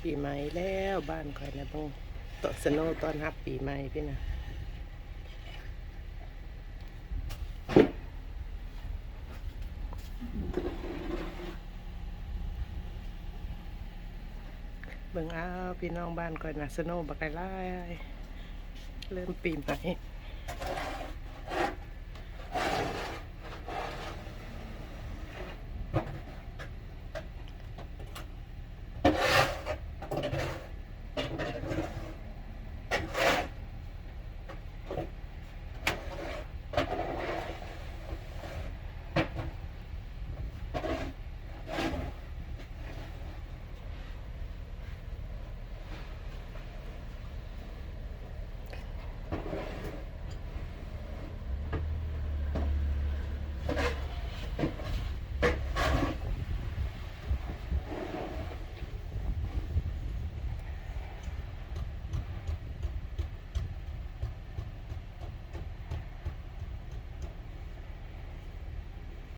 ປີໃໝ່ແລ້ວ ບ້ານຂ້ອຍນະ ເບິ່ງ ໂຕະສະໂນຕ້ອນຮັບປີໃໝ່ພີ້ນະ. ເບິ່ງເອົາ ພີ່ນ້ອງ ບ້ານຂ້ອຍນະ ສະໂນບັກຫຼາຍໆ ເລີ່ມປີໃໝ່.